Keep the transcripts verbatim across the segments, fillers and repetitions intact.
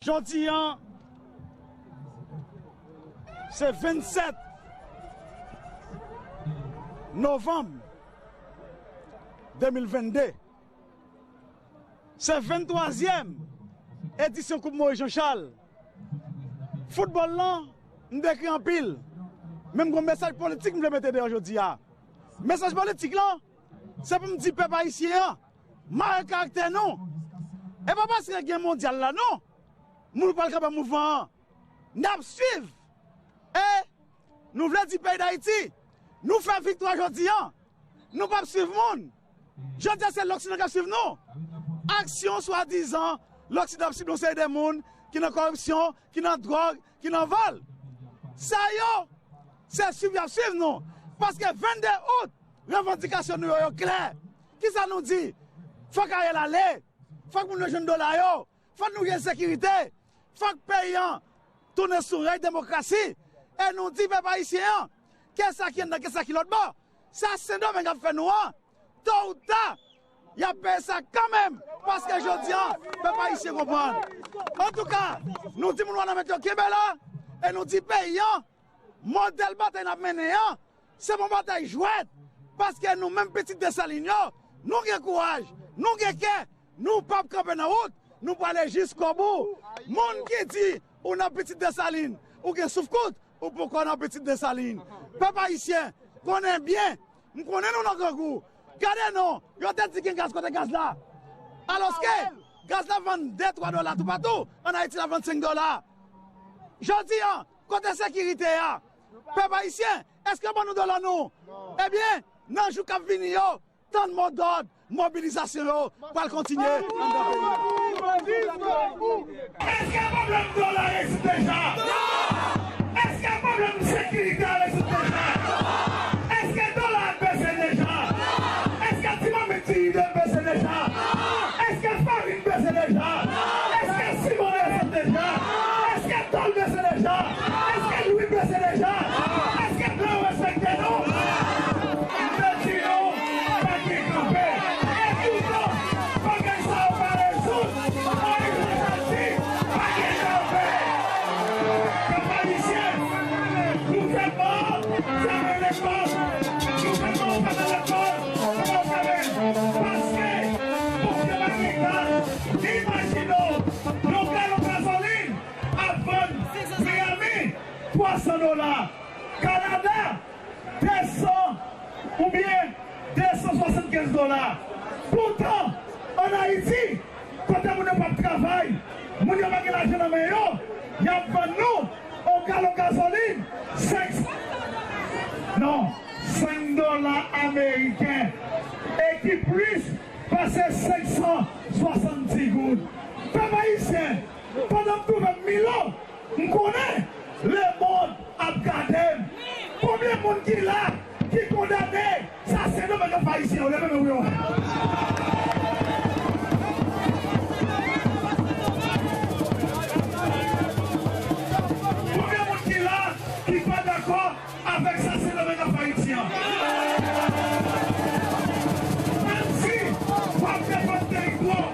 Jodi a, se vennsèt novanm de mil vennde. Se venntwazyèm edisyon Koup Moïse Jean Charles. Foutbòl lan, m dekri anpil. Men m gen yon mesaj politik m vle mete deyò jodi a. Mesaj politik lan, se pou m di pèp ayisyen an, mare karaktè nou. E pa paske gen mondyal la, non. Moun pral kanpe mouvman an. N ap swiv. E nou vle di peyi Dayiti, nou fè viktwa jodi a. Nou p ap swiv moun. Jodi a se loksidan k ap swiv nou. Aksyon swadizan loksidan ap swiv nou se de moun ki nan kòripsyon, ki nan dwòg, ki nan vòl. Sa yo, se swiv y ap swiv nou. Paske vennde out, revandikasyon nou yo, yo klè. Kisa nou di? Fòk Ariel ale. Fòk moun yo jwenn dola yo. Fòk nou gen sekirite. Fòk peyi an tounen sou rèy demokrasi. E nou di pèp ayisyen an, ke sa ki anndan, ke sa ki lòt bò, sa Sendomeng ap fè nou an, to ou ta, y ap peye sa kanmenm. Paske jodi a, pèp ayisyen konprann. Antouka, nou di moun Wanament yo kenbe la, e nou di peyi an, modèl batay n ap mennen an, se pa yon batay jwèt. Paske nou menm pitit Desalin yo, nou gen kouraj, nou gen kè, nou p ap kanpe nan wout, nou prale jiskobou. Moun ki di ou nan pitit Desalin, ou gen souf kout, ou poko nan pitit Desalin. Pèp ayisyen, konnen byen, m konnen nou nan grangou. Gade non, yo te di gen gaz, kote gaz la? Alòske gaz la vann de, twa dola toupatou, ann Ayiti l ap vann senk dola. Jodi a, kote sekirite a? Pèp ayisyen, èske yo ban nou dola nou? Ebyen, nan jou k ap vini yo, tann modòd mobilizasyon yo pral kontinye anndan peyi a. Èske pwoblèm dola rezoud deja? Èske pwoblèm sekirite a rezoud deja? Èske dola a bese deja? Èske ti mamit ti ide bese deja? Èske farin bese deja? Èske siman desann deja? Èske tòl bese deja? Èske lwi bese deja? Èske blan yo respekte nou? M te di nou, pa gen kanpe. E poutan, bagay sa yo pa rezoud. Moyiz Jacques di, pa gen kanpe. Pèp ayisyen, gouvènman an fèmen lekòl. Gouvènman an fèmen lekòl. Kòman w fèmen? Paske, paske pa gen gaz. Imajine w, yon galon gazolin ap vann Miami twa san dola, Kanada de san oubyen de san swasannkenz dola. Poutan, ann Ayiti, kote moun yo p ap travay, moun yo pa gen lajan nan men yo, y ap vann nou yon galon gazolin senk, non, senk dola ameriken, e ki plis pase senk san swasanndis goud. Pèp ayisyen, pandan m twouve m Milo, m konnen lemonn ap gade m. Konbyen moun ki la ki kondane sa Sendomeng ap fè ayisyen yo? Leve men w pou yo wè. Konbyen moun ki la ki pa dakò avèk sa Sendomeng ap fè Ayiti an? Menm si w ap defann teritwa w,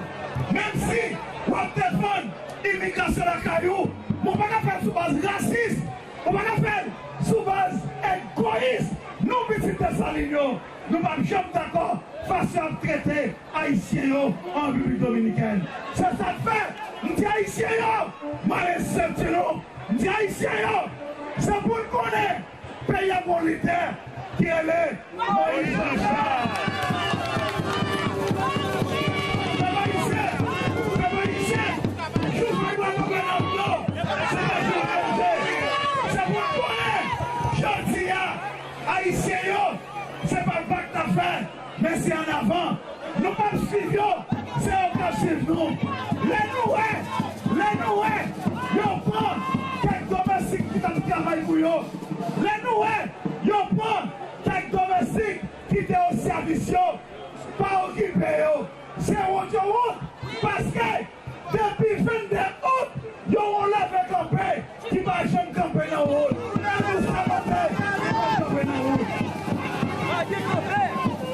menm si w ap defann imigrasyon lakay ou, men w pa ka fè l sou baz rasis, ou pa ka fè l sou baz egoyis. Nou pitit Desalin yo, nou p ap janm dakò fason y ap trete Ayisyen yo an Repiblik Dominikèn. Se sa k fè m di Ayisyen yo, mare senti nou. M di Ayisyen yo, se pou n konnen peyi a gon lidè ki rele Moyiz Jacques. Pèp ayisyen, pèp ayisyen, jou fèt la kanpe nan do, se pa jou ranje. Se pou n konnen, jodi a, Ayisyen yo, se pa bak n ap fè, men se annavan. Nou p ap swiv yo, se yo k ap swiv nou. Lè nou wè, lè nou wè, yo pran kèk domestik ki t ap travay pou yo. Lè nou wè, yo pran kèk domestik ki te o sèvis yo. Pa okipe yo. Se wont yo wont, paske depi vennde out, yo yon leve kanpe ki pa janm kanpe nan wout. E nou sabote ki pa kanpe nan wout.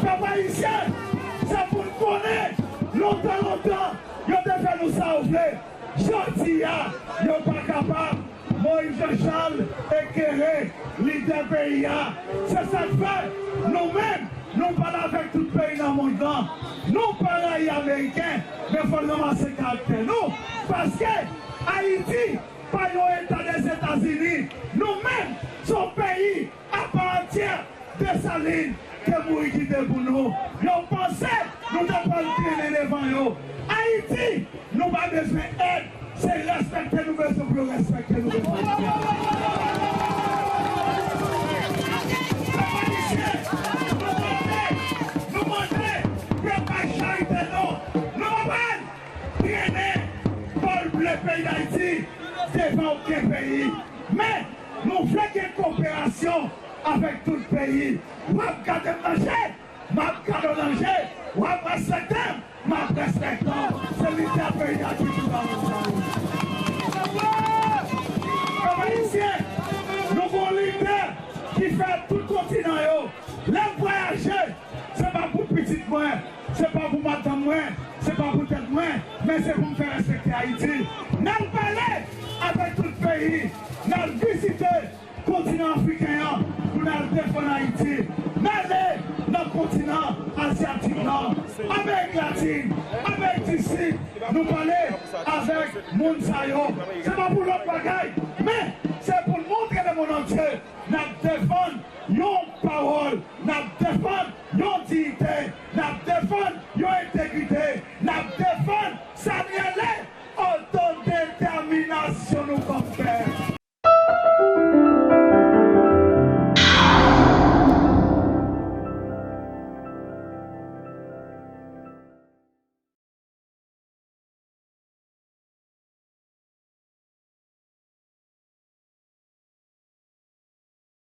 Pèp ayisyen, se pou n konnen, lontan, lontan, yo te fè nou sa yo vle. Jodi a, yo pa kapab. Moïse Jean Charles ekere lidè peyi a. Se sa k fè, nou menm, nou pale avèk tout peyi nan mond lan. Nou pa rayi Ameriken, men fò n ranmase karaktè nou. Paske Ayiti pa yon eta Dèzetazini. Nou menm, se yon peyi apa antyè. Desalin te mouri kite pou nou. Yo panse nou ta pral trennen devan yo. Ayiti, nou pa bezwen èd. Se respekte nou bezwen pou yo respekte nou bezwen. Pèp ayisyen, nou mande, nou mande, yo pa charite non. Nou pa pral trennen bòl ble peyi Dayiti devan okenn peyi. Men, nou vle gen koperasyon avèk tout peyi. W ap gade m nan je, m ap gade w nan je. W ap respekte m, m ap respekte w. Se lidè peyi a ki pou ba nou sa yo. Pèp ayisyen, nou gon lidè ki fè tout kontinan yo. Lè m vwayaje, se pa pou pitit mwen, se pa pou madanm mwen, se pa pou tèt mwen, men se pou m fè respekte Ayiti. N al pale avèk tout peyi, n al vizite kontinan afriken an pou n al defann Ayiti. N ale nan kontinan azyatik lan, Amerik Latin, Amerik di Sid, nou pale avèk moun sa yo. Se pa pou lòt bagay, men se pou n montre lemonn antye n ap defann yon pawòl, n ap defann yon diyite, n ap defann yon entegrite, n ap defann